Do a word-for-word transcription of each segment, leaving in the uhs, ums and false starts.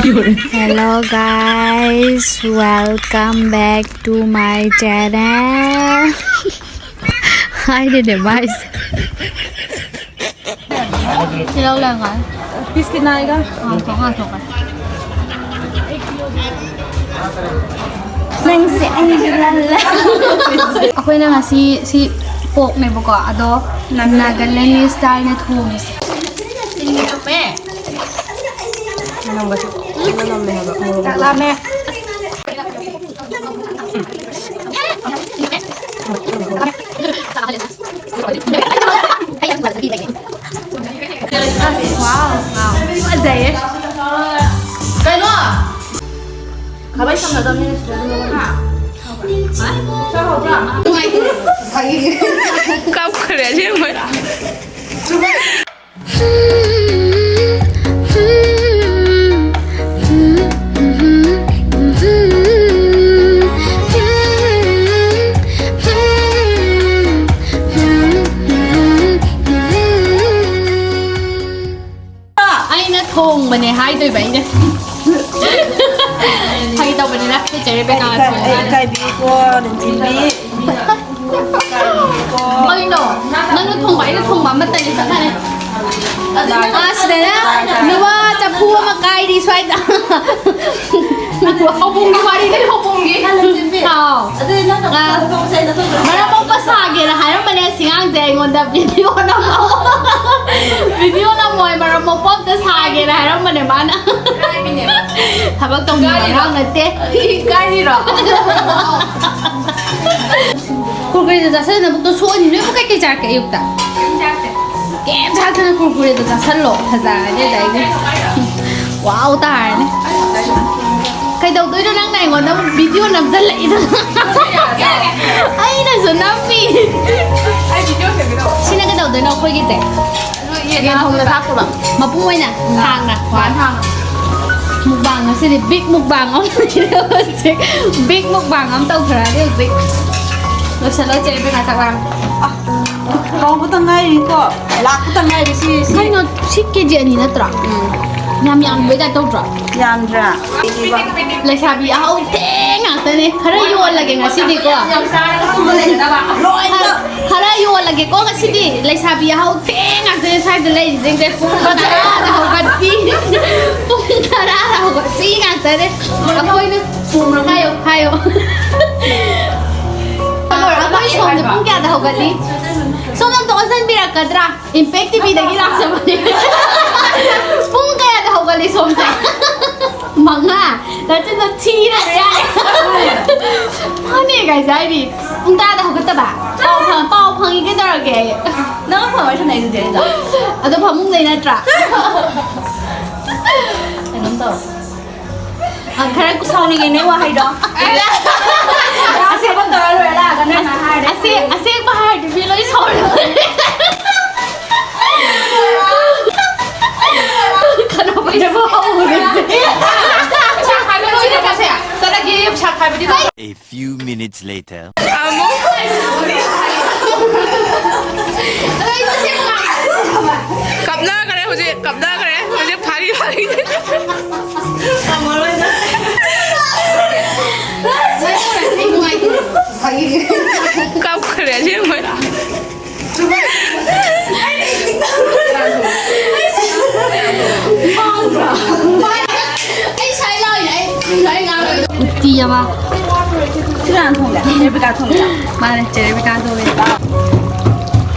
Hello guys, welcome back to my channel. ꯍꯥꯏꯔꯦꯅꯦ ꯃꯥꯏꯁꯦ꯫ ꯇꯤꯜꯍꯧ ꯂꯩꯔꯝꯒꯅꯤ꯫ ꯄꯤꯁꯀꯤ ꯅꯥꯏꯒ꯫ ꯑꯥ, ꯊꯣꯡ ꯍꯥꯡꯊꯣꯛꯀꯅꯤ꯫ ꯅꯪꯁꯦ ꯑꯩꯒꯤ ꯂꯜꯂ꯫ ꯑꯩꯈꯣꯏꯅ ꯉꯁꯤ ꯁꯤ ꯄꯣꯛꯅꯦꯕꯀꯣ, ꯑꯗꯣ ꯅꯥꯒꯥꯂꯦꯟꯒꯤ ꯁ꯭ꯇꯥꯏꯜꯅ ꯊꯣꯡꯉꯤꯁꯦ꯫ ꯆꯥꯛ ꯂꯥꯝꯃꯦ꯫ ꯐꯖꯩꯌꯦ꯫ ꯀꯩꯅꯣ? ꯈꯥꯕꯩ ꯁꯝꯅꯗꯕꯅꯤꯅ ꯁꯤꯗ ꯑꯗꯨꯝ ꯂꯧꯔꯣ꯫ ꯀꯥꯞꯈ꯭ꯔꯦ ꯑꯁꯦꯡꯕ꯫ ꯑꯩꯅ ꯊꯣꯡꯕꯅꯦ ꯍꯥꯏꯗꯣꯏꯕ ꯑꯩꯅ꯫ ꯐꯥꯒꯤ ꯇꯧꯕꯅꯤꯗ, ꯑꯩꯈꯣꯏ ꯆꯦ ꯔꯦꯕꯦꯀꯥꯅ ꯊꯣꯡꯕꯅꯦ꯫ ꯏꯀꯥꯏꯕꯤꯀꯣ, ꯅꯨꯡꯊꯤꯟꯕꯤ꯫ ꯀꯩꯅꯣ? ꯅꯪꯅ ꯊꯣꯡꯕ, ꯑꯩꯅ ꯊꯣꯡꯕ ꯑꯃꯠꯇꯅꯤ, ꯆꯞ ꯃꯥꯟꯅꯩ꯫ ꯑꯥ, ꯁꯤꯗꯅ ꯅꯨꯄꯥ ꯆꯐꯨ ꯑꯃ ꯀꯥꯏꯔꯤ ꯁ꯭ꯋꯥꯏꯗ꯫ ꯍꯧꯕꯣꯡꯒꯤ ꯋꯥꯔꯤꯅꯦ, ꯍꯧꯕꯣꯡꯒꯤ꯫ ꯍꯥꯎ꯫ ꯑꯥ, ꯃꯔꯝ ꯃꯣꯛꯄ ꯁꯥꯒꯦꯅ ꯍꯥꯏꯔꯝꯕꯅꯦ ꯁꯤꯉꯥꯡꯁꯦ ꯑꯩꯉꯣꯟꯗ, ꯚꯤꯗꯤꯑꯣ ꯅꯝꯃꯣ꯫ ꯚꯤꯗꯤꯑꯣ ꯅꯝꯃꯣꯏ, ꯃꯔꯝ ꯃꯣꯛꯄ ꯑꯝꯇ ꯁꯥꯒꯦꯅ ꯍꯥꯏꯔꯝꯕꯅꯦ ꯃꯥꯅ꯫ ꯊꯕꯛ ꯇꯧꯅꯤꯡꯕ ꯑꯉꯥꯡ ꯅꯠꯇꯦ꯫ ꯀꯥꯏꯔꯤꯔꯣ? ꯀꯨꯔꯀꯨꯔꯦꯗꯣ ꯆꯥꯁꯜꯂ ꯅꯕꯨꯛꯇꯣ ꯁꯣꯛꯑꯅꯤ꯫ ꯅꯣꯏꯕꯨ ꯀꯩꯀꯩ ꯆꯥꯔꯛꯀꯦ ꯑꯌꯨꯛꯇ? ꯀꯩꯝ ꯆꯥꯔꯛꯇꯅ ꯀꯨꯔꯀꯨꯔꯦꯗꯣ ꯆꯥꯁꯜꯂꯣ꯫ ꯐꯖꯔꯅꯤ ꯑꯗꯩꯗꯤ꯫ ꯋꯥꯎ ꯇꯥꯔꯅꯤ꯫ ꯀꯩꯗꯧꯗꯣꯏꯅꯣ ꯅꯪꯅ ꯑꯩꯉꯣꯟꯗ ꯑꯃꯨꯛ ꯚꯤꯗꯤꯑꯣ ꯅꯝꯁꯤꯜꯂꯛꯏꯗꯨꯅ? ꯑꯩꯅꯁꯨ ꯅꯝꯃꯤ꯫ ꯁꯤꯅ ꯀꯩꯗꯧꯗꯣꯏꯅꯣ ꯑꯩꯈꯣꯏꯒꯤꯁꯦ? ꯌꯦꯟ ꯊꯣꯡꯕꯗ ꯊꯥꯛꯇꯣꯏꯕ꯫ ꯃꯄꯨꯝ ꯑꯣꯏꯅ ꯁꯥꯡꯅ꯫ ꯃꯥꯅ ꯁꯥꯡꯅ꯫ ꯃꯨꯛꯕꯥꯡ ꯉꯁꯤꯗꯤ ꯕꯤꯛ ꯃꯨꯛꯕꯥꯡ ꯑꯃ ꯇꯧꯔꯦ ꯍꯧꯖꯤꯛ꯫ ꯕꯤꯛ ꯃꯨꯛꯕꯥꯡ ꯑꯃ ꯇꯧꯊꯔꯛꯑꯅꯤ ꯍꯧꯖꯤꯛ꯫ ꯂꯣꯏꯁꯜꯂꯣ ꯆꯦ ꯔꯦꯕꯦꯀꯥ, ꯆꯥꯛ ꯂꯥꯝꯃꯦ꯫ ꯍꯧꯕꯇ ꯉꯥꯏꯔꯤꯀꯣ꯫ ꯂꯥꯛꯄꯇ ꯉꯥꯏꯔꯤ ꯁꯤ, ꯁꯤ꯫ ꯀꯩꯅꯣ ꯁꯤ ꯀꯦ ꯖꯤ ꯑꯅꯤ ꯅꯠꯇ꯭ꯔꯣ? ꯎꯝ꯫ ꯌꯥꯝ ꯌꯥꯝꯕꯩ ꯇꯥꯏꯞ ꯇꯧꯗ꯭ꯔꯣ? ꯌꯥꯝꯗ꯭ꯔꯥ? ꯂꯩꯁꯥꯕꯤ ꯑꯍꯧ ꯊꯦꯡ ꯉꯥꯛꯇꯅꯦ꯫ ꯈꯔ ꯌꯣꯜꯂꯒꯦ ꯉꯁꯤꯗꯤꯀꯣ꯫ ꯈꯔ, ꯈꯔ ꯌꯣꯜꯂꯒꯦꯀꯣ ꯉꯁꯤꯗꯤ꯫ ꯂꯩꯁꯥꯕꯤ ꯑꯍꯧ ꯊꯦꯡ ꯉꯥꯛꯇꯅꯦ ꯁ꯭ꯋꯥꯏꯗ ꯂꯩꯔꯤꯁꯤꯡꯁꯦ꯫ ꯄꯨꯡ ꯇꯔꯥꯗ ꯍꯧꯒꯠꯄꯤ꯫ ꯄꯨꯡ ꯇꯔꯥꯗ ꯍꯧꯒꯠꯄꯤ ꯉꯥꯛꯇꯅꯦ꯫ ꯑꯩꯈꯣꯏꯅ ꯄꯨꯡ, ꯍꯥꯏꯌꯣ, ꯍꯥꯏꯌꯣ꯫ ꯑꯩꯈꯣꯏ ꯁꯣꯝꯗ ꯄꯨꯡ ꯀꯌꯥꯗ ꯍꯧꯒꯠꯂꯤ? ꯁꯣꯝ ꯑꯝꯇ ꯑꯣꯟꯁꯤꯟꯕꯤꯔꯛꯀꯗ꯭ꯔꯥ? Impact ꯇꯤꯚꯤꯗꯒꯤ ꯂꯥꯛꯆꯕꯅꯦ꯫ ꯄꯨꯡ ꯀꯌꯥꯗ ꯍꯧꯒꯠꯂꯤ ꯁꯣꯝꯁꯦ? ꯃꯉꯥ꯫ ꯅꯆꯤꯟꯗꯣ ꯊꯤꯔꯦ꯫ ꯃꯥꯅꯦ, guys, ꯍꯥꯏꯔꯤ꯫ ꯄꯨꯡ ꯇꯔꯥꯗ ꯍꯧꯒꯠꯇꯕ? ꯄꯥꯎ ꯐꯪ-, ꯄꯥꯎ ꯐꯪꯉꯤ ꯀꯩꯗꯧꯔꯒꯦ? ꯅꯪ ꯐꯣꯟ ꯋꯥꯔꯤ ꯁꯥꯟꯅꯩꯗꯨꯗꯤ ꯑꯩꯗꯣ꯫ ꯑꯗꯣ ꯐꯃꯨꯡꯗꯩ ꯅꯠꯇ꯭ꯔꯥ? ꯀꯩꯅꯣꯝ ꯇꯧꯔꯦ꯫ ꯑ, ꯈꯔ ꯁꯥꯎꯅꯤꯡꯉꯦ ꯅꯣꯏ ꯋꯥꯍꯩꯗꯣ꯫ ꯑꯁꯦꯡꯕ ꯇꯧꯔ ꯂꯣꯏꯔꯦ ꯂꯥꯛꯑꯒ ꯅꯣꯏ ꯃꯥ ꯍꯥꯏꯔꯗꯤ꯫ ꯑꯁꯦꯡ-, ꯑꯁꯦꯡꯕ ꯍꯥꯏꯔꯗꯤ ꯃꯤ ꯂꯣꯏ ꯁꯥꯎꯔꯦ꯫ ꯀꯅꯥ ꯍꯧꯔꯦ? ꯄꯩꯁꯥ ꯈꯥꯏꯕ ꯂꯣꯏꯔꯦ ꯀꯁꯦ꯫ ꯆꯠꯂꯒꯦ, ꯄꯩꯁꯥ ꯈꯥꯏꯕꯗꯤ ꯂꯣꯏ꯫ A few minutes later. ꯑꯃꯨꯛ ꯀꯞꯅꯈ꯭ꯔꯦ ꯍꯧꯖꯤꯛ, ꯀꯞꯅꯈ꯭ꯔꯦ ꯍꯧꯖꯤꯛ, ꯐꯥꯔꯤ ꯐꯥꯔꯤ꯫ ꯀꯞꯈ꯭ꯔꯦ ꯑꯁꯦꯡꯕꯩ꯫ ꯎꯇꯤ ꯑꯃ꯫ ꯁꯤ ꯀꯅꯥꯅ ꯊꯣꯡꯒꯦ? ꯔꯦꯕꯤꯀꯥ ꯊꯣꯡꯉꯤꯔꯣ? ꯃꯥꯅꯦ, ꯆꯦ ꯔꯦꯕꯤꯀꯥ ꯊꯣꯡꯉꯦ꯫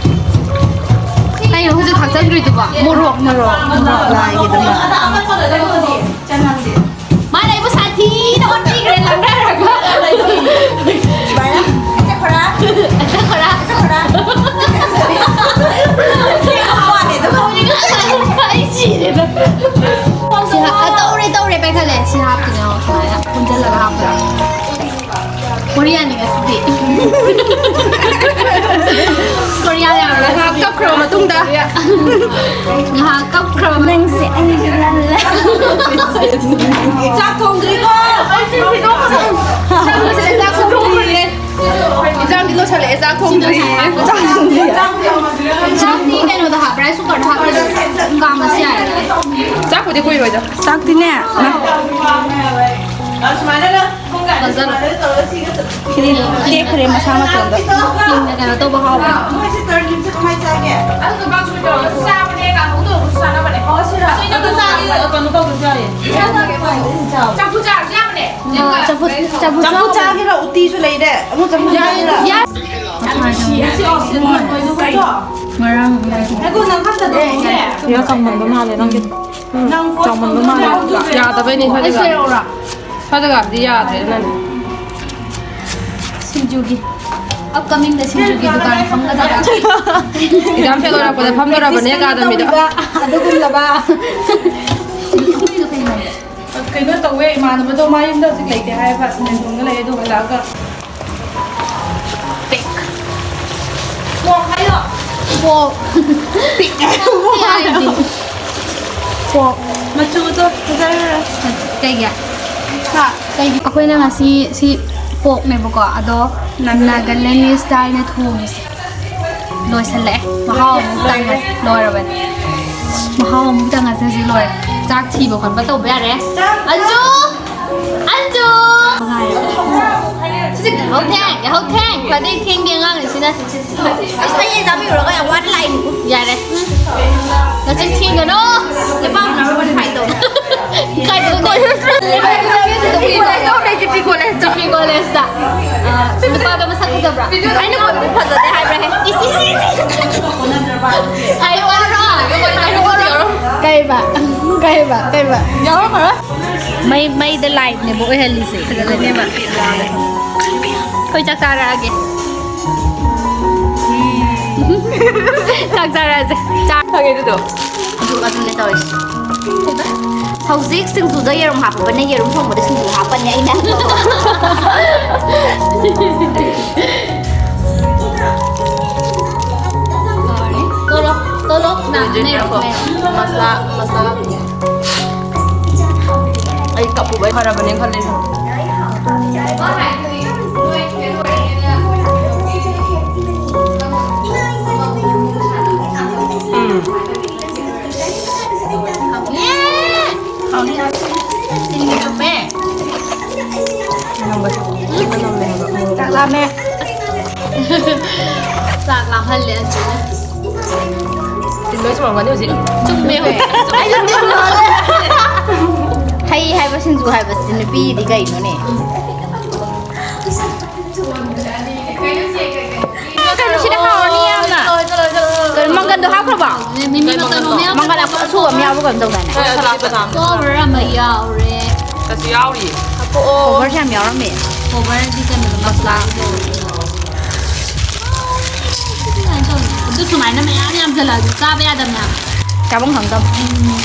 ꯀꯩꯅꯣ ꯍꯧꯖꯤꯛ ꯊꯥꯛꯆꯟꯈ꯭ꯔꯤꯗꯨꯕꯣ? ꯃꯣꯔꯣꯛ, ꯃꯣꯔꯣꯛ, ꯃꯣꯔꯣꯛ ꯂꯥꯏꯒꯤꯗꯃꯛ꯫ ꯃꯥꯅ ꯑꯩꯕꯨ ꯁꯥꯊꯤꯅ ꯑꯣꯠꯄꯤꯈ꯭ꯔꯦ ꯂꯪꯅꯔꯒ꯫ ꯁꯨꯃꯥꯏꯅ, "ꯑꯆꯥ ꯈꯣꯔꯥ, ꯑꯆꯥ ꯈꯣꯔꯥ, ꯑꯆꯥ ꯈꯣꯔꯥ"꯫ ꯋꯥꯅꯦ ꯑꯗꯨꯒ꯫ ꯑꯩ ꯁꯤꯔꯦꯗ꯫ ꯁꯤ ꯍꯥꯞ-, ꯑ, ꯇꯧꯔꯦ, ꯇꯧꯔꯦ, ꯄꯥꯏꯈꯠꯂꯦ꯫ ꯁꯤ ꯍꯥꯞꯄꯤꯅꯦ, ꯁꯨꯃꯥꯏꯅ ꯄꯨꯟꯁꯤꯜꯂꯒ ꯍꯥꯞꯄꯗꯣ꯫ ꯀꯣꯔꯤꯌꯥꯅꯤ ꯉꯁꯤꯗꯤ꯫ ꯀꯣꯔꯤꯌꯥ ꯌꯥꯝꯅ ꯉꯥꯏꯍꯥꯛ ꯀꯞꯈ꯭ꯔꯕ ꯃꯇꯨꯡꯗ꯫ ꯉꯥꯏꯍꯥꯛ ꯀꯞꯈ꯭ꯔꯕ ꯅꯪꯁꯦ ꯑꯩꯒꯤ ꯂꯜꯂꯦ꯫ ꯆꯥꯛ ꯊꯣꯡꯗ꯭ꯔꯤꯀꯣ? ꯆꯥꯛ ꯊꯣꯡꯗ꯭ꯔꯤꯌꯦ꯫ ꯏꯟꯖꯥꯡꯗꯤ ꯂꯣꯏꯁꯜꯂꯛꯑꯦ, ꯆꯥꯛ ꯊꯣꯡꯗ꯭ꯔꯤꯌꯦ꯫ ꯆꯥꯛ ꯊꯣꯡꯗ꯭ꯔꯤ꯫ ꯆꯥꯛꯇꯤ ꯀꯩꯅꯣꯗ ꯍꯥꯞꯄ꯭ꯔꯥ? ꯔꯥꯏꯁ ꯀꯨꯀꯔꯗ ꯍꯥꯞꯄ꯭ꯔꯥ? ꯀꯥꯝꯃꯁꯨ ꯌꯥꯏ꯫ ꯆꯥꯛꯄꯨꯗꯤ ꯀꯨꯏꯔꯣꯏꯗ꯫ ꯆꯥꯛꯇꯤꯅꯦ꯫ ꯁꯤꯗꯤ ꯇꯦꯛꯈ꯭ꯔꯦ ꯃꯁꯥ ꯃꯇꯣꯟꯗ꯫ ꯍꯤꯡꯅ ꯀꯩꯅꯣ ꯇꯧꯕ ꯍꯥꯎꯕꯅꯦ꯫ ꯆꯝꯐꯨꯠ, ꯆꯝꯐꯨꯠ ꯆꯥꯒꯦꯔꯥ? ꯎꯇꯤꯁꯨ ꯂꯩꯔꯦ꯫ ꯑꯃꯨꯛ ꯆꯝꯐꯨꯠ ꯆꯥꯒꯦꯔꯥ? ꯉꯔꯥꯡ ꯌꯥ ꯆꯥꯎꯃꯟꯕ ꯃꯥꯜꯂꯦ ꯅꯪꯒꯤ꯫ ꯆꯥꯎꯃꯟꯕ ꯃꯥꯜꯂꯦ꯫ ꯌꯥꯗꯕꯩꯅꯦ ꯁ꯭ꯋꯥꯏꯗꯒ꯫ ꯁ꯭ꯋꯥꯏꯗꯒꯗꯤ ꯌꯥꯗ꯭ꯔꯦ ꯅꯪ꯫ ꯁꯤꯡꯖꯨꯒꯤ꯫ Upcomingꯗ ꯁꯤꯡꯖꯨꯒꯤ ꯗꯨꯀꯥꯟ ꯐꯝꯒꯗꯕ꯫ Exam fail ꯑꯣꯏꯔꯛꯄꯗ ꯐꯝꯗꯣꯔꯕꯅꯦ ꯑꯦꯀꯥꯗꯃꯤꯗ꯫ ꯑꯗꯨꯒꯨꯝꯂꯕ꯫ ꯀꯩꯅꯣ ꯇꯧꯋꯦ, ꯏꯃꯥꯟꯅꯕꯗꯣ ꯃꯥ ꯌꯨꯝꯗ ꯍꯧꯖꯤꯛ ꯂꯩꯇꯦ ꯍꯥꯏꯌꯦꯕ, ꯁꯤꯃꯦꯟ ꯊꯣꯡꯗ ꯂꯩ, ꯑꯗꯨ ꯍꯜꯂꯛꯑꯒ ꯄꯣꯛ ꯍꯥꯏꯌꯣ꯫ ꯄꯣꯛ꯫ ꯄꯤꯛ꯫ ꯄꯣꯛ꯫ ꯃꯆꯨꯗꯣ ꯐꯖꯔꯔꯣꯏ꯫ ꯀꯩꯒꯤ? ꯍꯥ? ꯀꯩꯒꯤ? ꯑꯩꯈꯣꯏꯅ ꯉꯁꯤ ꯁꯤ ꯄꯣꯛꯅꯦꯕꯀꯣ, ꯑꯗꯣ ꯅꯥꯒꯥꯂꯦꯟꯒꯤ ꯁ꯭ꯇꯥꯏꯜꯅ ꯊꯣꯡꯉꯤꯁꯦ꯫ ꯂꯣꯏꯁꯜꯂꯛꯑꯦ꯫ ꯃꯍꯥꯎ ꯑꯃꯨꯛ ꯇꯪꯉꯁꯤ꯫ ꯂꯣꯏꯔꯕꯅꯤ꯫ ꯃꯍꯥꯎ ꯑꯃꯨꯛ ꯇꯪꯉꯁꯤ꯫ ꯍꯧꯖꯤꯛ ꯂꯣꯏꯔꯦ꯫ ꯆꯥꯛ ꯊꯤꯕ ꯈꯣꯠꯄ ꯇꯧꯕ ꯌꯥꯔꯦ꯫ ꯑꯟꯖꯨ! ꯑꯟꯖꯨ! ꯁꯤꯗꯤ ꯌꯥꯍꯧ ꯊꯦꯡ, ꯌꯥꯍꯧ ꯊꯦꯡ꯫ ꯈ꯭ꯋꯥꯏꯗꯒꯤ ꯊꯦꯡꯕꯤ ꯑꯉꯥꯡꯅꯤ ꯁꯤꯅ꯫ ꯑꯁ, ꯑꯩ exam ꯌꯧꯔꯒ ꯌꯥꯝ ꯋꯥꯅ ꯂꯥꯛꯏꯅꯤ꯫ ꯌꯥꯔꯦ꯫ ꯅꯆꯤꯟ ꯊꯤꯒꯅꯣ꯫ ꯅꯨꯄꯥ ꯎꯅꯕ ꯐꯥꯏ ꯇꯧ꯫ ꯀꯥꯏꯗ ꯎꯅꯩ? ꯖꯤꯄꯤ ꯀꯣꯂꯦꯖꯇ꯫ ꯅꯨꯄꯥꯗꯣ ꯃꯁꯛ ꯐꯖꯕ꯭ꯔꯥ? ꯑꯩꯅ ꯀꯣꯏꯕꯗꯤ ꯐꯖꯗꯦ ꯍꯥꯏꯕ꯭ꯔꯥ ꯍꯦ? ꯏꯁ, ꯏꯁ, ꯏꯁ, ꯏꯁ꯫ ꯍꯥꯏꯔꯛꯑꯣꯔꯣ? ꯍꯥꯏꯔꯛꯑꯣꯔꯣ? ꯀꯩꯕ? ꯀꯩꯕ? ꯀꯩꯕ? ꯌꯥꯎꯔꯝꯃꯔꯣꯏ꯫ ꯃꯩ, ꯃꯩꯗ liveꯅꯦꯕ ꯑꯣꯏꯍꯜꯂꯤꯁꯦ꯫ ꯐꯖꯒꯅꯦꯕ꯫ ꯑꯩꯈꯣꯏ ꯆꯥꯛ ꯆꯥꯔꯛꯑꯒꯦ꯫ ꯆꯥꯛ ꯆꯥꯔꯛꯑꯁꯦ꯫ ꯆꯥꯛ ꯐꯪꯉꯦ ꯑꯗꯨꯗꯣ꯫ ꯑꯗꯨ, ꯑꯗꯨꯅꯦ ꯇꯧꯔꯤꯁꯦ꯫ ꯍꯧꯖꯤꯛ ꯁꯤꯡꯖꯨꯗ ꯌꯦꯔꯨꯝ ꯍꯥꯞꯄꯕꯅꯦ, ꯌꯦꯔꯨꯝ ꯊꯣꯡꯕꯗ ꯁꯤꯡꯖꯨ ꯍꯥꯞꯄꯅꯦ ꯑꯩꯅ꯫ ꯇꯣꯂꯣ, ꯇꯣꯂꯣ, ꯅꯪ ꯂꯩꯔꯣ, ꯂꯩꯔꯣ꯫ ꯃꯁꯂꯥ, ꯃꯁꯂꯥ꯫ ꯑꯩ ꯀꯞꯄꯨꯕꯩ ꯐꯔꯕꯅꯦ ꯈꯜꯂꯦ꯫ ꯎꯝ꯫ ꯆꯤꯅꯤ ꯊꯨꯝꯃꯦ꯫ ꯆꯥꯛ ꯂꯥꯝꯃꯦ꯫ ꯆꯥꯛ ꯂꯥꯝꯍꯜꯂꯦ ꯑꯟꯖꯨꯅ꯫ ꯇꯤꯟ ꯂꯣꯏ ꯆꯨꯝꯃꯝꯒꯅꯤ ꯍꯧꯖꯤꯛ꯫ ꯆꯨꯝꯃꯦ ꯍꯧꯖꯤꯛ꯫ ꯑꯩꯁꯨ ꯇꯤꯟ ꯌꯣꯠꯂꯦ꯫ ꯍꯩ ꯍꯥꯏꯕ ꯁꯤꯡꯖꯨ ꯍꯥꯏꯕꯁꯤ ꯅꯨꯄꯤꯒꯤꯗꯤ ꯀꯩꯅꯣꯅꯦ? ꯀꯩꯅꯣ ꯁꯤꯗꯤ ꯍꯥꯎꯔꯅꯤ ꯌꯥꯝꯅ꯫ ꯀꯩꯅꯣ ꯃꯪꯒꯟꯗꯣ ꯍꯥꯞꯈ꯭ꯔꯕꯣ? ꯃꯤꯃꯤ ꯃꯀꯟ ꯑꯃ ꯌꯥꯎꯈ꯭ꯔꯦ꯫ ꯃꯪꯒꯟ ꯑꯁꯨꯕ ꯑꯃ ꯌꯥꯎꯕ ꯀꯩꯅꯣꯝ ꯇꯧꯗꯥꯏꯅꯦ? Cover ꯑꯃ ꯌꯥꯎꯔꯦ꯫ ꯀꯩꯁꯨ ꯌꯥꯎꯔꯤꯌꯦ꯫ ꯍꯥꯄꯛꯑꯣ꯫ Coverꯁꯦ ꯌꯥꯝ ꯌꯥꯎꯔꯝꯃꯦ꯫ Coverꯗꯤ ꯀꯩꯅꯣꯗꯣ ꯃꯁꯂꯥꯒꯤꯗꯣ꯫ ꯑꯗꯨ ꯁꯨꯃꯥꯏꯅ ꯃꯌꯥꯝ ꯌꯥꯝꯁꯤꯜꯂꯛꯑꯁꯨ ꯆꯥꯕ ꯌꯥꯗꯕꯅꯦ ꯍꯥꯏꯕ꯫ ꯆꯥꯐꯝ ꯈꯪꯗꯕ꯫ ꯎꯝ꯫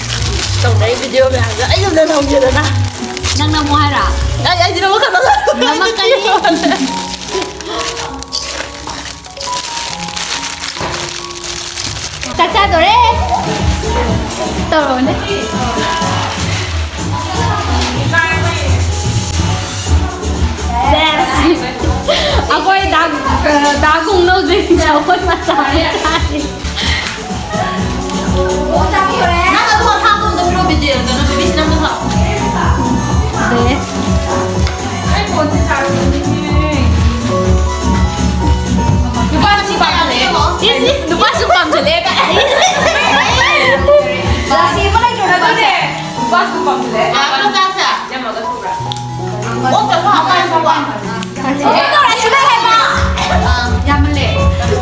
ꯇꯧꯅꯩ video ꯃꯌꯥꯝꯁꯦ ꯑꯩ ꯑꯗꯨꯝ ꯅꯝꯍꯧꯒꯦꯗꯅ꯫ ꯅꯪ ꯅꯝꯃꯣ ꯍꯥꯏꯔꯣ? ꯑꯩ, ꯑꯩꯗꯤ ꯅꯝꯃꯛꯀꯅꯣ꯫ ꯅꯝꯃꯛꯀꯅꯤ꯫ ꯆꯥꯛ ꯆꯥꯗꯣꯔꯦ꯫ ꯇꯧꯔꯣꯅꯦ꯫ ꯑꯩꯈꯣꯏ ꯗꯥ, ꯗꯥ ꯈꯣꯡꯅꯧꯁꯦ ꯑꯩꯈꯣꯏ ꯃꯆꯥ ꯃꯆꯥꯅꯤ꯫ ꯅꯪ ꯑꯗꯨ ꯑꯊꯥꯕꯗꯣ ꯑꯝꯇ ꯄꯤꯔꯛꯑꯣ, ꯕꯤꯗ꯭ꯌꯥ, ꯀꯩꯅꯣ, ꯕꯤꯕꯤꯁꯤ, ꯅꯪ ꯑꯝꯇ ꯊꯥꯛꯑꯣ꯫ ꯐꯖꯩꯌꯦ꯫ ꯑꯩ ꯐꯣꯟꯁꯦ charge ꯇꯧꯅꯤꯡꯉꯦ꯫ ꯂꯨꯄꯥ ꯂꯤꯁꯤꯡ ꯀꯌꯥ ꯂꯩꯌꯦ? ꯏꯁ, ꯏꯁ, ꯂꯨꯄꯥꯁꯨ ꯄꯥꯝꯁꯤꯜꯂꯛꯑꯦ ꯀꯥꯏ꯫ ꯔꯥꯁꯤ ꯑꯃ ꯂꯩꯇ꯭ꯔꯣ ꯅꯪ? ꯑꯗꯨꯅꯦ, ꯂꯨꯄꯥꯁꯨ ꯄꯥꯝꯁꯤꯜꯂꯛꯑꯦ꯫ ꯑꯥ, ꯂꯨꯄꯥ ꯆꯥꯁꯦ꯫ ꯌꯥꯝꯃꯒ ꯁꯨꯕ꯭ꯔꯥ? ꯑꯣꯛꯇꯁꯨ ꯍꯥꯞꯄ ꯌꯥꯏꯀꯣ꯫ ꯇꯧꯔꯛꯑꯁꯤ ꯂꯩ ꯍꯥꯏꯕ꯫ ꯌꯥꯝꯃꯜꯂꯦ꯫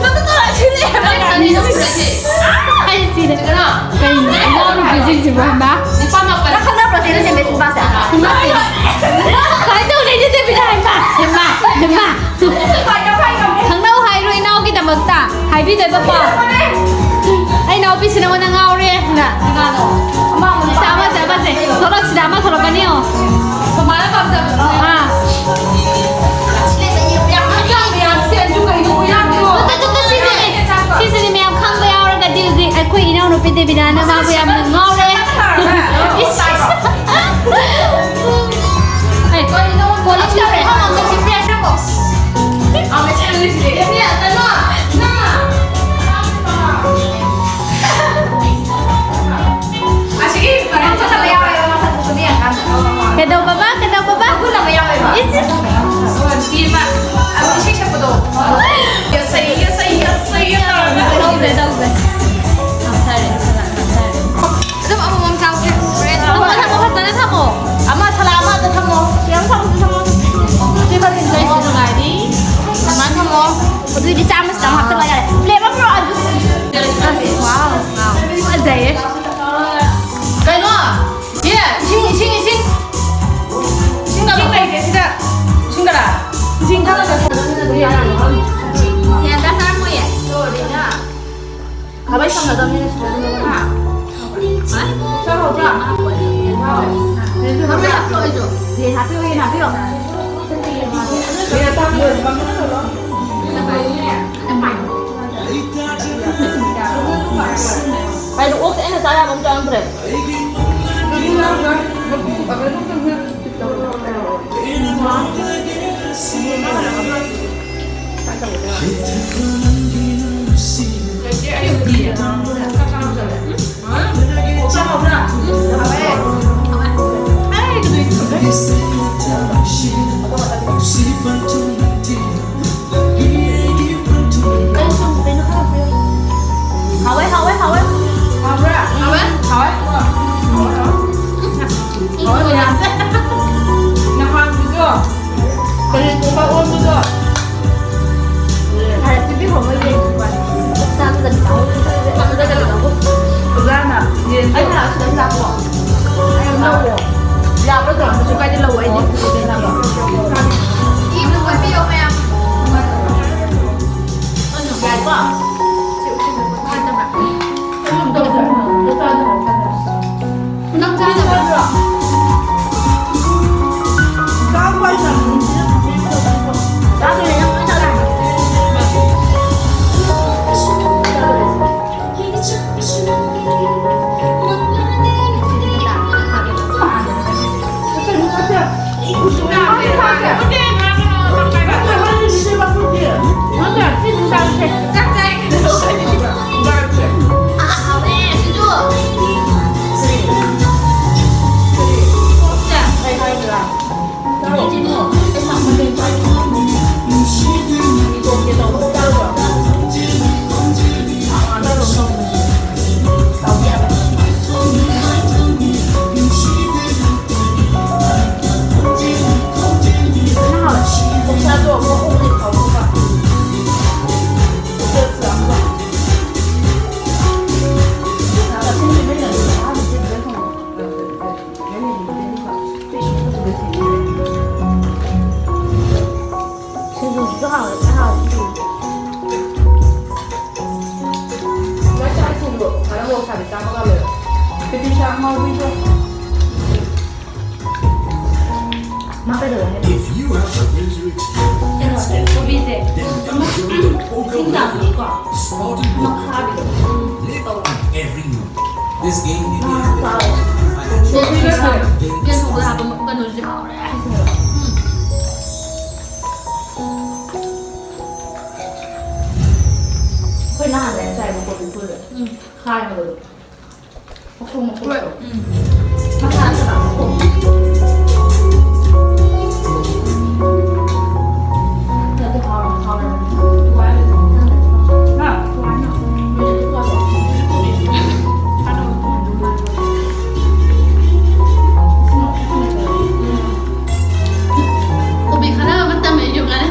ꯇꯧꯔꯛꯑꯁꯤ ꯂꯩ ꯍꯥꯏꯕ꯫ ꯑꯩ ꯁꯤꯔꯦ꯫ ꯀꯩꯅꯣ? ꯀꯩꯅꯣ? ꯏꯅꯥꯎꯅꯨꯄꯤꯁꯤꯡꯁꯤꯕꯨ ꯍꯥꯏꯕ? ꯅꯨꯄꯥ ꯃꯥꯄꯜ꯫ ꯅꯪ ꯈꯪꯅꯕ꯭ꯔꯣ ꯁꯤ ꯂꯩꯁꯦꯝꯕꯤ ꯅꯨꯄꯥꯁꯦ? ꯈꯪꯅꯗꯦ꯫ ꯀꯃꯥꯏꯅ ꯇꯧꯅꯤ ꯑꯗꯨꯗꯤ ꯕꯤꯅꯥ ꯍꯥꯏꯕ? ꯍꯩꯃꯥ, ꯍꯩꯃꯥ꯫ ꯈꯪꯅꯧ ꯍꯥꯏꯔꯣ ꯏꯅꯥꯎꯒꯤꯗꯃꯛꯇ꯫ ꯍꯥꯏꯕꯤꯗꯣꯏꯕꯀꯣ꯫ ꯑꯩ ꯏꯅꯥꯎꯄꯤꯁꯤ ꯅꯉꯣꯟꯗ ꯉꯥꯎꯔꯦ ꯅ꯫ ꯀꯅꯥꯅꯣ? ꯑꯃꯁꯦ, ꯑꯃꯁꯦ, ꯑꯃꯁꯦ꯫ ꯊꯣꯛꯂꯛꯁꯤꯗ ꯑꯃ ꯊꯣꯛꯂꯛꯀꯅꯤ ꯌꯦꯡꯉꯣ꯫ ꯁꯣꯃꯥꯅ ꯄꯥꯝꯖꯕꯗꯣ꯫ ꯑꯥ꯫ ꯌꯥꯝ ꯌꯥꯝ ꯁꯦꯟꯁꯨ ꯀꯩꯅꯣ ꯌꯥꯝꯗ꯭ꯔꯣ? ꯇꯨ, ꯇꯨ, ꯇꯨ, ꯁꯤꯁꯤꯅꯦ꯫ ꯁꯤꯁꯤꯅꯦ ꯃꯌꯥꯝ ꯈꯪꯕ ꯌꯥꯎꯔꯒꯗꯤ ꯍꯧꯖꯤꯛ ꯑꯩꯈꯣꯏ ꯏꯅꯥꯎꯅꯨꯄꯤ ꯗꯦꯕꯤꯅꯥꯅ ꯃꯥꯕꯨ ꯌꯥꯝꯅ ꯉꯥꯎꯔꯦ꯫ ꯏꯁ꯫ ꯑꯦ, ꯀꯣꯂꯦꯖ ꯇꯧꯔꯦ꯫ ꯑꯁꯤꯒꯤ ꯃꯔꯝ ꯆꯠꯇꯕ ꯌꯥꯎꯋꯦꯕ, ꯃꯁꯛꯇꯨꯁꯨ ꯌꯦꯡꯉꯀꯥꯟꯗ꯫ ꯀꯩꯗꯧꯕꯕ? ꯀꯩꯗꯧꯕꯕ? ꯏꯁ, ꯏꯁ꯫ ꯅꯨꯄꯤ ꯑꯃ, ꯑꯗꯨ ꯏꯁꯩ ꯁꯛꯄꯗꯣ꯫ ꯌꯥꯁꯩ, ꯌꯥꯁꯩ, ꯌꯥꯁꯩ ꯇꯧꯔꯒ꯫ ꯇꯧꯁꯦ, ꯇꯧꯁꯦ꯫ ꯉꯥꯡꯊꯔꯦ, ꯁꯂꯥꯠ ꯉꯥꯡꯊꯔꯦ꯫ ꯑꯗꯨꯝ ꯑꯃꯃꯝ ꯆꯥꯎꯁꯦ꯫ ꯊꯝꯃꯣ, ꯊꯝꯃꯣ, ꯐꯖꯅ ꯊꯝꯃꯣ꯫ ꯑꯃ ꯁꯂꯥꯠ ꯑꯃꯗ ꯊꯝꯃꯣ꯫ ꯌꯥꯝ ꯊꯝꯃꯣ, ꯊꯝꯃꯣ꯫ ꯁꯤ ꯐꯖꯅ ꯆꯥꯏꯁꯤ ꯅꯨꯡꯉꯥꯏꯔꯤ꯫ ꯑꯗꯨꯃꯥꯏꯅ ꯊꯝꯃꯣ꯫ ꯑꯗꯨꯏꯗꯤ ꯆꯥꯝꯃꯁꯤꯗ ꯑꯃ ꯍꯥꯞꯆꯤꯜꯂ ꯌꯥꯔꯦ꯫ ꯄ꯭ꯂꯦꯠ ꯑꯃ ꯄꯨꯔꯛꯑꯣ, ꯑꯗꯨ꯫ ꯑꯁ, ꯋꯥꯎ, ꯋꯥꯎ꯫ ꯐꯖꯩꯌꯦ꯫ ꯀꯩꯅꯣ? ꯁꯤ ꯏꯁꯤꯡ, ꯏꯁꯤꯡ, ꯏꯁꯤꯡ꯫ ꯏꯁꯤꯡ ꯀꯩꯒꯦ ꯁꯤꯗ? ꯏꯁꯤꯡ ꯀꯅꯥ? ꯏꯁꯤꯡ ꯊꯛꯅꯕ ꯊꯛꯅꯕ ꯌꯥꯔꯅꯤ꯫ ꯌꯥꯝ ꯆꯥꯔꯝꯃꯣꯏꯌꯦ꯫ ꯈꯥꯕꯩ ꯁꯝꯅꯗꯕꯅꯤꯅ ꯁꯤꯗ ꯑꯗꯨꯝ ꯂꯧꯔꯣ꯫ ꯍꯥ? ꯆꯥꯛ ꯍꯥꯎꯕ꯭ꯔꯥ? ꯈꯥꯕꯩ ꯍꯥꯞꯄꯤꯌꯣ ꯑꯩꯁꯨ꯫ ꯌꯦꯟ ꯍꯥꯞꯄꯤꯌꯣ, ꯌꯦꯟ ꯍꯥꯞꯄꯤꯌꯣ꯫ ꯌꯦꯟ ꯑꯇꯥꯡꯕ ꯑꯣꯏꯔꯗꯤ ꯃꯃꯤꯡ ꯍꯥꯏꯔꯛꯑꯣ꯫ ꯀꯩꯅꯣ ꯑꯣꯛꯁꯦ ꯑꯩꯅ ꯆꯥ ꯌꯥꯕ ꯑꯝꯇ ꯌꯥꯎꯔꯝꯗ꯭ꯔꯦ꯫ ꯍꯥꯎꯋꯦ, ꯍꯥꯎꯋꯦ, ꯍꯥꯎꯋꯦ꯫ ꯍꯥꯎꯕ꯭ꯔꯥ? ꯍꯥꯎꯋꯦ? ꯍꯥꯎꯋꯦ? ꯍꯥꯎꯋꯦ, ꯃꯌꯥꯝ꯫ ꯅꯍꯥꯟꯒꯤꯗꯣ, ꯀꯔꯤ ꯊꯣꯡꯕ ꯑꯣꯟꯕꯗꯣ? ꯍꯥꯏꯔꯛꯇꯕꯤ ꯍꯣꯡꯉ ꯌꯦꯡꯉꯨꯕ꯫ ꯑꯣꯛꯁꯥꯗꯨꯗ ꯈꯤꯇꯪ ꯍꯧꯖꯤꯛ ꯈꯪꯗꯦ꯫ ꯑꯗꯨꯗ ꯀꯔꯤ ꯂꯧꯕ? ꯑꯣꯖꯥꯅ ꯌꯦꯟꯗꯣ ꯑꯩꯅ ꯑꯁꯤꯗ ꯂꯥꯛꯄ꯫ ꯑꯩ ꯂꯧꯔꯣ꯫ ꯌꯥꯕ꯭ꯔꯥ ꯇꯧꯔ ꯀꯩꯁꯨ ꯀꯥꯏꯗꯦ, ꯂꯧꯑꯣ꯫ ꯑꯩꯗꯤ ꯏꯕꯗ ꯀꯣꯏꯕꯤꯌꯣ ꯃꯌꯥꯝ꯫ ꯌꯥꯏꯀꯣ? ꯅꯪ ꯆꯥꯗꯕ꯭ꯔꯣ? ꯆꯥꯗꯣꯏꯅꯦ, ꯅꯪ ꯂꯣꯏ ꯆꯥꯗꯣꯏꯅꯦ꯫ ꯆꯥꯛ ꯉꯧꯕꯤꯗꯣ꯫ ꯃꯥ ꯀꯩꯗꯧꯋꯦ ꯍꯥꯏꯅꯣ? If you have a winter experience, ꯀꯩꯅꯣꯁꯦ, ꯀꯣꯕꯤꯁꯦ꯫ Then enjoy the Coco ꯏꯁꯤꯡ ꯆꯥꯝꯕꯒꯤꯀꯣ, Spot and ꯃꯈꯥꯒꯤꯗꯣ꯫ Live in every moment. This game may be ꯆꯥꯎꯋꯦ꯫ ꯀꯣꯕꯤꯒ ꯌꯦꯟ ꯊꯣꯡꯕꯗ ꯍꯥꯞꯄ ꯀꯩꯅꯣꯁꯦ ꯍꯥꯎꯔꯦ꯫ ꯑꯩꯈꯣꯏ ꯅꯍꯥꯟ ꯂꯩꯔ ꯆꯥꯏꯕ ꯀꯣꯕꯤ ꯐꯨꯜꯗꯣ꯫ ꯎꯝ꯫ ꯈꯥꯏꯕꯗꯣ꯫ ꯃꯈꯣꯡ ꯃꯈꯣꯡꯗꯣ꯫ ꯎꯝ꯫ ꯃꯁꯥ ꯅꯠꯇꯕ ꯃꯈꯣꯡ꯫ ꯑꯗꯨ ꯍꯥꯎꯔ-, ꯍꯥꯎꯔꯕꯅꯤ꯫ ꯍꯥ? ꯎꯝ꯫ ꯀꯣꯕꯤ ꯈꯔ ꯑꯃ ꯇꯝꯃꯦ, ꯌꯨꯝ ꯉꯥꯏ꯫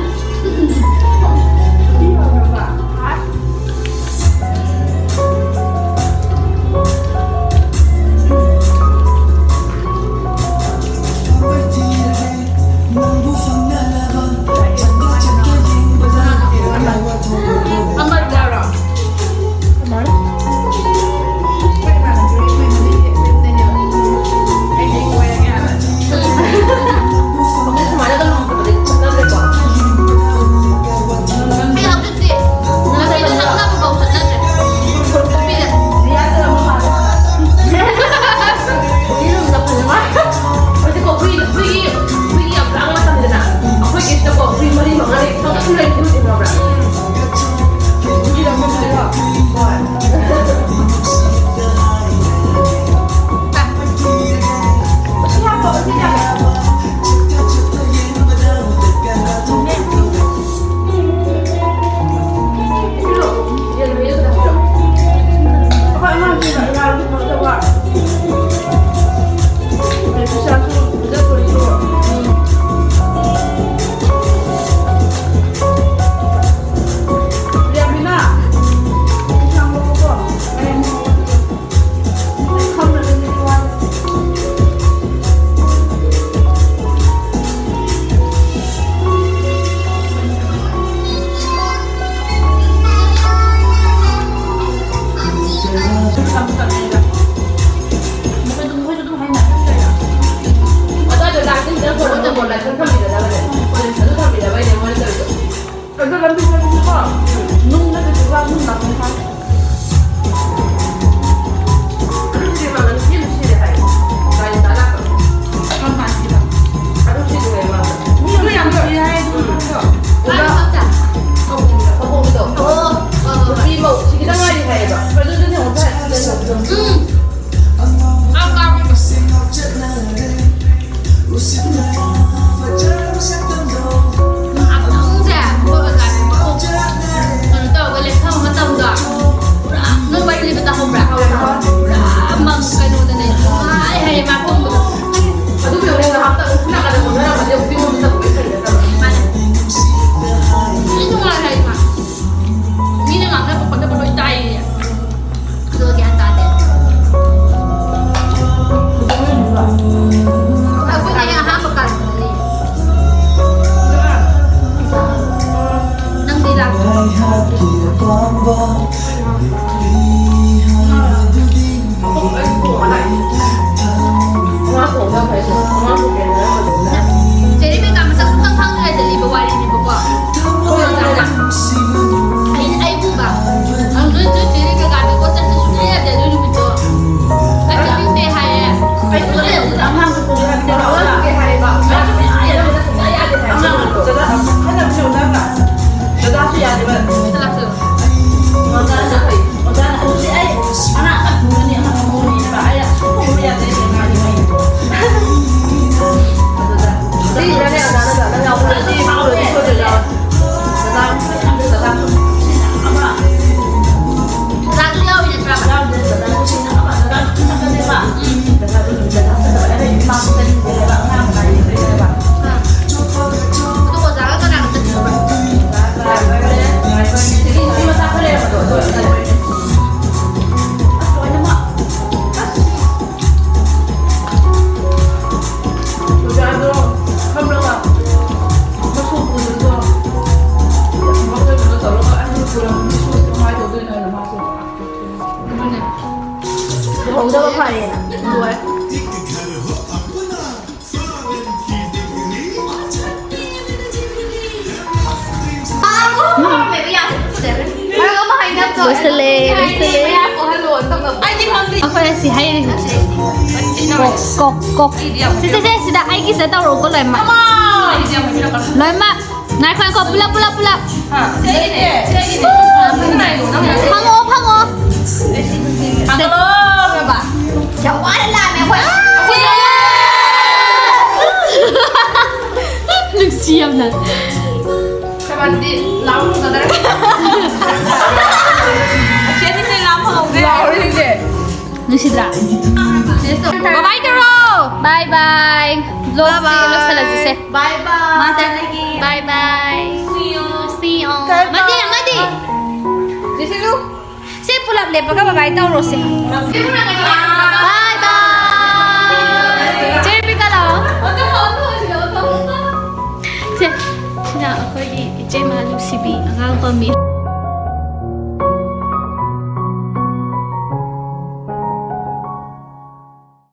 ꯃꯔꯛ ꯑꯃ ꯍꯥꯏꯅꯕꯗꯣ꯫ ꯂꯣꯏꯁꯜꯂꯦ, ꯂꯣꯏꯁꯜꯂꯦ꯫ ꯃꯌꯥ ꯀꯣꯛꯍꯜꯂꯣ ꯇꯧꯅꯕꯗꯣ꯫ ꯑꯩꯗꯤ ꯈꯪꯗꯦ꯫ ꯑꯩꯈꯣꯏ ꯑꯁꯤ ꯍꯩꯔꯤꯁꯦ꯫ ꯀꯣꯛ, ꯀꯣꯛ, ꯀꯣꯛ꯫ ꯁꯤꯗꯤ ꯌꯥꯝ ꯁꯦ, ꯁꯦ, ꯁꯦ, ꯁꯤꯗ ꯑꯩꯒꯤꯁꯤꯗ ꯇꯧꯔꯛꯎꯀꯣ ꯂꯣꯏꯅꯃꯛ꯫ ꯁꯤꯗꯤ ꯌꯥꯝ ꯍꯩꯅꯕ꯫ ꯂꯣꯏꯅꯃꯛ꯫ ꯉꯥꯏꯈꯣ, ꯉꯥꯏꯈꯣ, ꯄꯨꯂꯞ, ꯄꯨꯂꯞ, ꯄꯨꯂꯞ꯫ ꯍꯥ, ꯁꯤꯗꯩꯅꯦ, ꯁꯤꯗꯩꯅꯦ꯫ ꯐꯪꯉꯣ, ꯐꯪꯉꯣ꯫ ꯐꯪꯉꯣ, ꯕꯦꯕꯥ꯫ ꯌꯥꯝ ꯋꯥꯅ ꯂꯥꯛꯑꯝꯃꯦ ꯑꯩꯈꯣꯏ꯫ ꯅꯨꯡꯁꯤ ꯌꯥꯝꯅ꯫ ꯁꯕꯥꯟꯗꯤ ꯂꯥꯎ ꯐꯪꯒꯗ꯭ꯔꯥ? ꯑꯁꯤ ꯑꯅꯤꯁꯦ ꯂꯥꯎ ꯐꯪꯍꯧꯗ꯭ꯔꯦ꯫ ꯂꯥꯎꯔꯤꯁꯦ꯫ ꯅꯨꯡꯁꯤꯗ꯭ꯔꯥ? Bye bye ꯇꯧꯔꯣ꯫ Bye bye꯫ Vlog ꯁꯦ ꯂꯣꯏꯁꯤꯜꯂꯁꯤꯁꯦ꯫ Bye bye꯫ ꯃꯥ ꯆꯠꯂꯒꯦ꯫ Bye bye꯫ See you꯫ See you꯫ Bye bye꯫ ꯑꯃꯗꯤ, ꯑꯃꯗꯤ꯫ ꯖꯦꯁꯤꯂꯨ꯫ ꯁꯤ ꯄꯨꯂꯞ ꯂꯦꯞꯄꯒ bye bye ꯇꯧꯔꯣꯁꯦ꯫ Bye bye꯫ ꯆꯦ ꯔꯦꯕꯤꯀꯥ ꯂꯥꯛꯑꯣ꯫ ꯁꯦ, ꯁꯤꯅ ꯑꯩꯈꯣꯏꯒꯤ ꯏꯆꯦꯃ ꯅꯨꯡꯁꯤꯕꯤ ꯑꯉꯥꯡ ꯄꯝꯃꯤ꯫